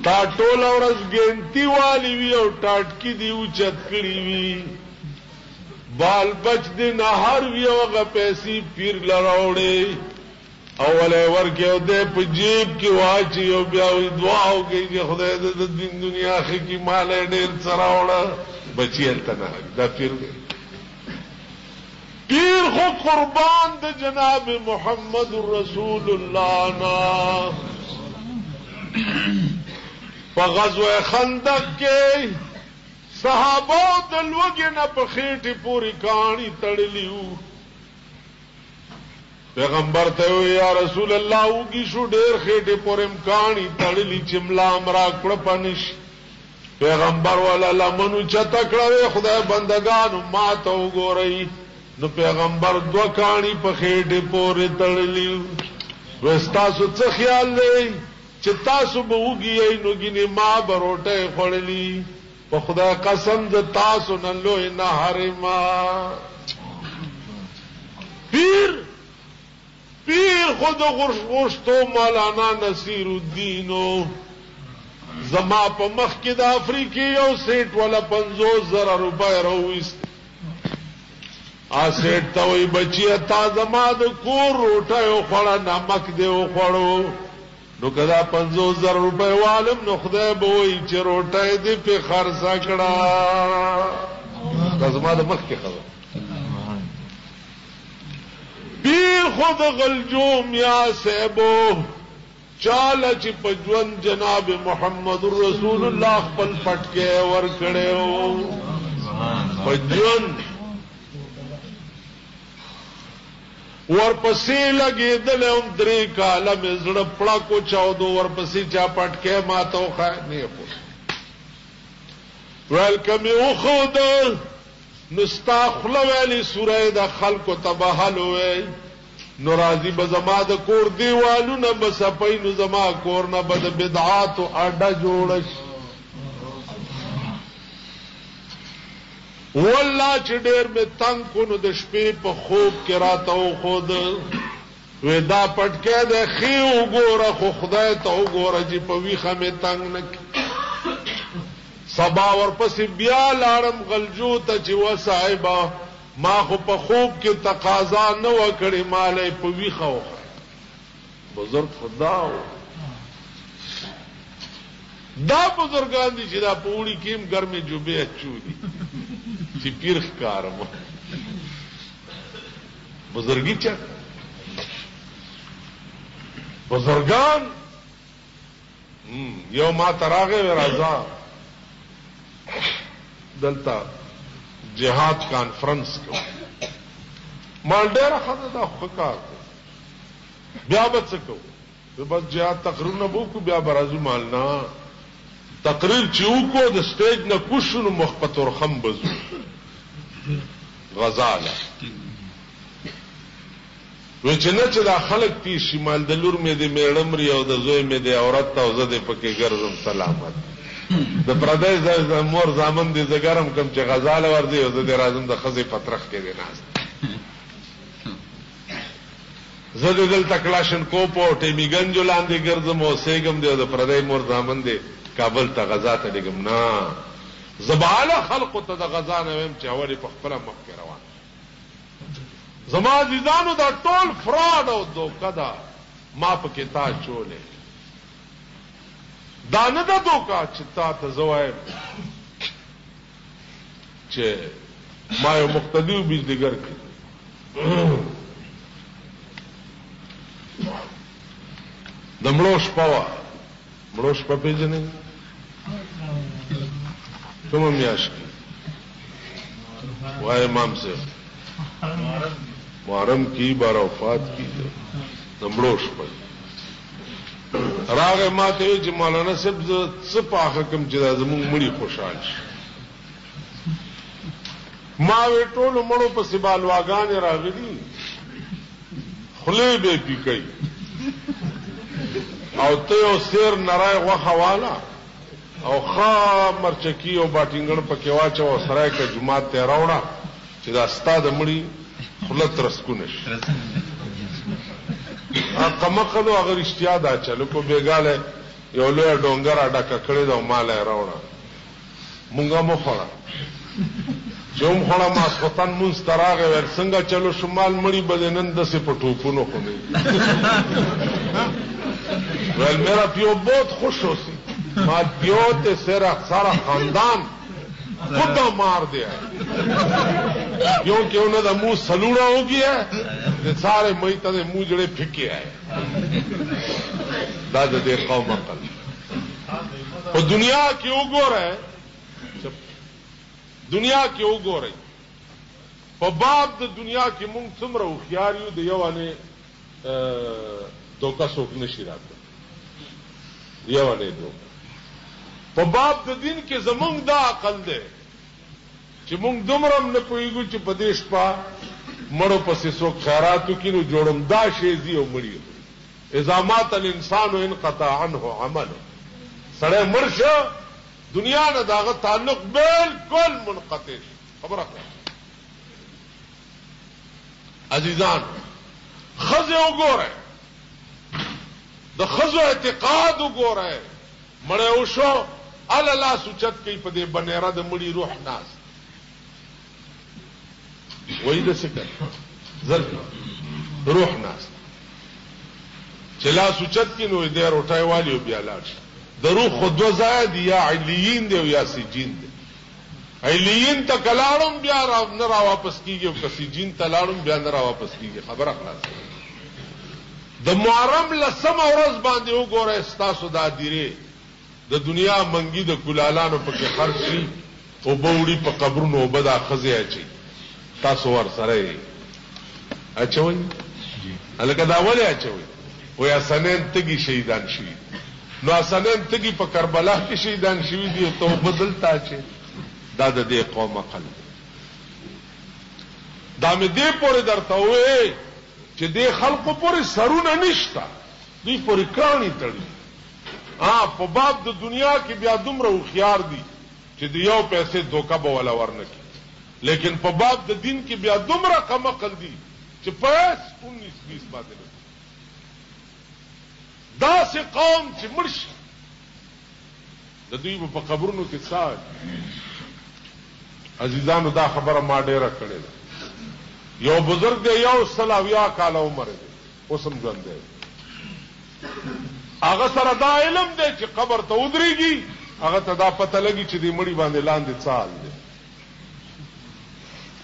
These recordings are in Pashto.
تا ټوله ورځ ګینتی والی وي او ټاټکی دی اوچت کړی وي، بال بچ دی نهر وي او هغه پیسې پیر له راوړې او وله یې ورکړي او دی په جیب کې واچوي او بیا وایي دعا وکړئ چې خدای دې د دین دنیا ښه کړي، ماله یې ډېر څه راوړه، بچي هلته نه دا پیر دی. پیر خو قربان د جناب محمد رسول الله نه په غزوه خندق کې صحابه د لوګې نه په خېټې پورې کاڼي تړلي وو. پیغمبر ته وی یا رسول الله وږي شو ډېر خېټې پورې هم کاڼي تړلي چې ملا هم راکړه پنش. پیغمبر ولا لمن اوچته کړه وی خدای بندګانو ماته وګورئ نو پیغمبر دوه کاڼي په خېټې پورې تړلي وی ستاسو څه خیال دی چې تاسو به وږي یئ نو ګینې ما به روټۍ خوړلي په خدای قسم زه تاسو نه لوی نهر یم. پیر پیر خو د غوښتو مولانا نصیر الدین و، زما په مخ کې د افریقې یو سیټ وله 50,000 روپۍ راوویستې، آ سیټ ته وایي بچیه تا زما د کور روټۍ وخوړه، نمک دې وخوړو، نو که دا 50,000 روپۍ والم نو خدای به وایي چې روټۍ دې پې خرڅه کړه. دا زما د مخکې خبره. پیر خو د غلجو میا صاحب چاله چې په ژوند جناب محمد رسول الله خپل پټکی ورکړی په ژوند ورپسې لګېدلی وم، درې کاله مې زړه پړک وچاودو، ورپسې چا پټکی ماته وښایه، نه یې ښود. ویل که مې وښود نو ستا خوله ویلې سوری ده خلکو ته به هل ووایي نو راځي به زما د کور دیوالونه به سپی نو زما کور نه به د بدعاتو اډه جوړه شي. والله چې ډېر مې تنګ کو نو د شپې په خوب کې راته وښود وې دا پټکی دی ښې وګوره خو خدای ته وګوره چې په ویښه مې تنګ نه کړي. سبا ورپسې بیا لاړم غلجو ته چې وه صاحبه ما خو په خوب کې تقاضا نه وه کړې ماله یې په ویښه وښیه. بزرګ خو دا و. دا بزرګان دي چې دا په اوړي کې هم ګرمې جوبې اچولي چې پیر ښکارم. بزرګي چا بزرګان یو ما ته راغی وی راځه دلته جهاد کانفرنس کوو. ما ډېره ښه ده دا خو ښه کار دی بیا به څه کوو؟ وی بس جهاد تقریرونه به وکړو بیا به راځو. مال نه تقریر چې وکړو د سټیج نه کوز شو نو مخ په تورخم به ځو غزا له. وې چې نه چې دا خلک تېر شي مال د لور مې دې مېړه مري او د زوی مې دې عورت او زه دې پکې ګرځم سلامت د پردۍ مور زامن دې زه ګرم کړم چې غزا له ورځي او زه دې راځم د ښځې په ترخ کې دې ناست زه دې دلته کلاشنکوپ او ټیمیګنجو لاندې ګرځم او سېږم دې او د پردۍ مور زامن دې کابل ته غزا ته لېږم نه زه به هله خلقو ته د غزا نه وایم چې اول یې په خپله مخکې روان زما عزیزانو دا ټول فراډ او دوکه ده ما پکې تا چولې دا نه ده دوکه چې تا ته زه وایم چې ما یو مقتدی و بجلیګر کې د مړو شپه وه. مړو شپه پېژنئ؟ کومه میاشت کې؟ وای امام صاحب محرم کی بار وفات کی د مړو شپه راغه ما ته چې مولانا صاحب زه څه پاخه کوم چې دا زمونږ مړي خوشحال شي. ما وی ټولو مړو پسې بالواګانې راغلي خولې به پیکوي او ته یو سیر نری غوښه واله او ښه مرچکی او باټینګڼ پکې واچوه او سره یې کړه جومات ته یې راوړه چې دا ستا د مړي خوله ترسکونه شي. قمقلو هغه رښتیا دا چل وکړو بېګاله. یو لویه ډونګه را ډکه کړې ده او ماله یې راوړه. مونږ هم وخوړه. چې هم خوړه ماسخوتن مونځ ته راغی ویل څنګه چلو شو مال مړي به دې نن داسې په ټوپونو خو نه ویل میرا پیو بہت خوش ہوسی مال پیو تے سیرا سارا خاندان خدا مار دیا کیونکہ انہوں دا منہ سلوڑا ہو گیا ہے تے سارے میتاں دے منہ جڑے پھکے آئے دا د دې قوم عقل په دنیا کې وګوره دنیا کې وګورئ په باب د دنیا کې مونږ څومره هوښیار یو د یو انې دوکه څوک نشي راتلی یو انې دوکه په باب د دین کې زمونږ دا عقل دی چې مونږ دومره هم نه پوهېږو چې په دې شپه مړو پسې څوک خیرات وکړي نو جوړم دا شی ځي او مړي خوري. اذا مات الانسان انقطع عنه عمله سړی مړ شو دنیا نه د هغه تعلق بالکل منقطع شو خبره خلاصه. عزیزان ښځې وګورئ د ښځو اعتقاد وګورئ مړی وشو هله لاس اوچت کوي په دې بنیره د مړي روح ناست وایي داسې که زر روح ناست چې لاس اوچت کړي نو دی روټۍ والي او بیا لاړ شي د روح خو دوه ځایه دي یا علیین دی او یا سجین دی علیین ته که لاړم بیا را نه را واپس کیږي او که سجین ته لاړم بیا نه را واپس کیږي خبره خلاصه د محرم لسمه ورځ باندې وګورئ ستاسو دا دیرې د دنیا منګي د کولالانو پکې خرڅ شي اوبه وړي په قبرونو اوبه دا ښځې اچوي تاسو ورسره یې اچوئ هلکه دا ولې اچوئ وایي حسنین تږي شهیدان شوي نو حسنین تږي په کربلا کې شهیدان شوي دي او ته اوبه دلته اچوې دا د دې قوم عقل دی دا مې دې پورې درته وویل چې دې خلقو پورې سرونه نشته، دوی پورې کاڼي تړلي دي. ها په باب د دنیا کې بیا دومره هوښیار دي چې د یو پیسې دوکه به وله ورنه کړي، لیکن په باب د دین کې بیا دومره کم عقل دي چې په هېڅ انیس بیس باندې نه پوهېږي. داسې قوم چې مړ شي د دوی به په قبرونو کې څه حال وي؟ عزیزانو دا خبره ما ډېره کړې ده. یو بزرګ دی 170 کاله عمر یې دی اوس هم ژوندی دی. هغه سره دا علم دی چې قبر ته ودرېږي هغه ته دا پته لګي چې دې مړي باندې لاندې څه حال دی.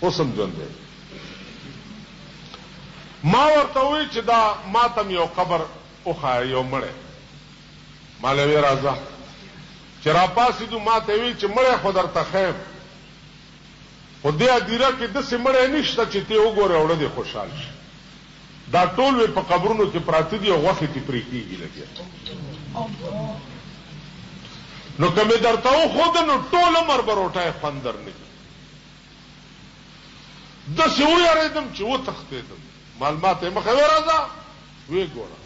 اوس هم ژوندی دی. ما ورته وویل چې دا ماته هم یو قبر وښایه یو مړی. ماله وې راځه. چې راپاڅېدو ماته یې وې چې مړی خو درته ښیم خو دې هدیره کې داسې مړی نشته چې ته یې وګورې او زړه دې خوشحال شي. دا ټول وې په قبرونو کې پراته دي او غوښې ترې پرې کېږي لګیا. نو که مې درته وښوده نو ټول عمر به روټۍ خوند درنه کړي. داسې ویرېدم چې وتښتېدم. مال ماته یې مخه وې راځه ویې ګوره.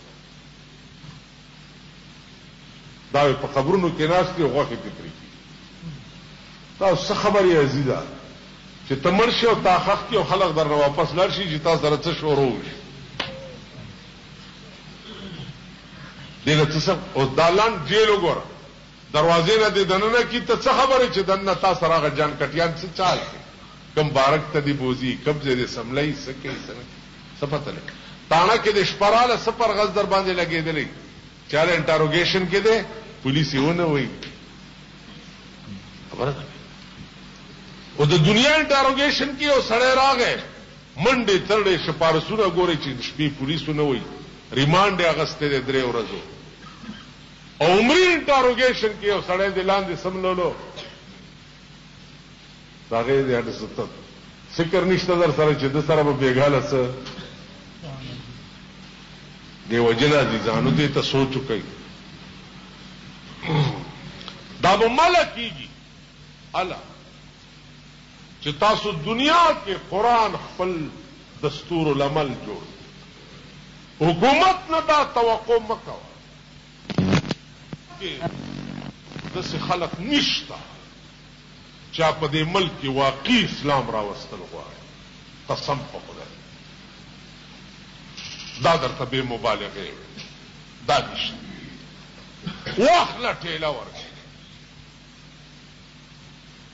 دا په قبرونو کې ناست دي او غوښې ترې پرې کېږي. تاسو څه خبر یې عزیزه چې ته مړ شې او تا ښخ کړي او خلک درنه واپس لاړ شي چې تا سره څه شروع وشي. دې نه څه څه اوس دا لنډ جیل وګوره دروازې نه دې دننه کړي ته څه خبر یې چې دننه تا سره هغه جان کټیان څه چال کوي کوم بارک ته دې بوځي کوم ځای دې څملوي څه کوي څه نه کوي. څه پته لګي تاڼه کې دې شپه راله څه پرغز در باندې لګېدلی چې هله انټاروګېشن کې دی پولیس یې ونه وایي خبره ده او د دنیا انټاروګېشن کې یو سړی راغی منډې ترړې شپارسونه ګوري چې د شپې پولیسو نه وایي ریمانډ یې اخیستی دی درې ورځو او عمري انټاروګېشن کې یو سړی دی لاندې سملولو د هغې د هډ څه فکر نشته در سره چې د سره به بېګا له څه دې وجې نه عزیزانو دې ته سوچ وکړئ دا به مله کېږي اله چې تاسو دنیا کې قرآن خپل دستور العمل جوړ حکومت نه دا توقع مه کوه کې داسې خلک نشته چا په دې ملک کې واقعي اسلام راوستل غواړي قسم په خدای دا درته بې مبالغې دا نشته. واخله ټیله ورکړه.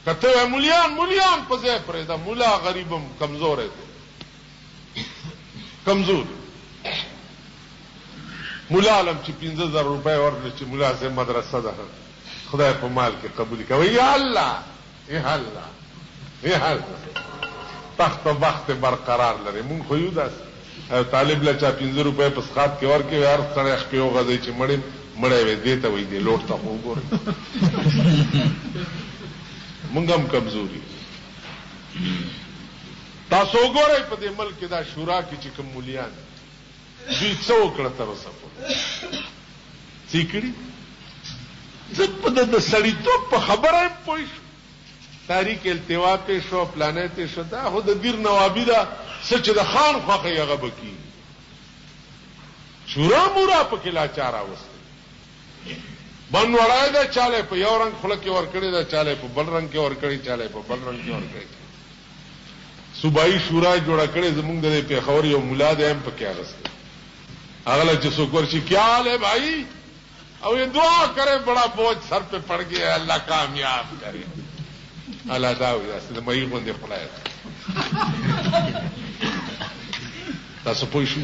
که ته وایې ملیان ملیان په ځای پرېږده، ملا غریب هم کمزوری دی، کمزوری ملا لم چې 5000 روپۍ ورکړې چې ملا صاحب مدرسه ده خدای په مال کې قبول کوي یا الله یا الله یا الله تخت و بخت برقرار لري مونږ خو یو داسې طالب له چا پنځه روپۍ په سخات کې ورکړې وي هر سړی خپې وغځوي چې مړ یم مړی وي دې ته وایي دې لوټ ته خو وګورئ مونږ هم کمزوري تاسو وګورئ په دې ملک کې دا شورا کې چې کوم ملیان دوی څه وکړه تر اوسه پورې څه کړي زه په د سړیتوب په خبره هم پوه شو تحریک التوا تېر شو، پلانی تېر شو، دا خو د دیر نوابي ده، څه چې د خان خوښه وي هغه به کېږي. شورا مورا پکې لا چا راوستې بن وړای ده، چاله یې په یو رنګ خوله کې ورکړې ده، چاله یې په بل رنګ کې ورکړې، چاله یې په بل رنګ کې ورکړې. صوبایي شورا یې جوړه کړې، زموږ د دې پېښور یو ملا دی هم پکې اخیستی. هغه له چې څوک ورشي، کیا حال ہے بھائی؟ او یہ دعا کرے بڑا بوجھ سر پہ پڑ گیا الله کامیاب کرے الله دا وي داسې د مئی غوندې خدای تاسو پوه شئ.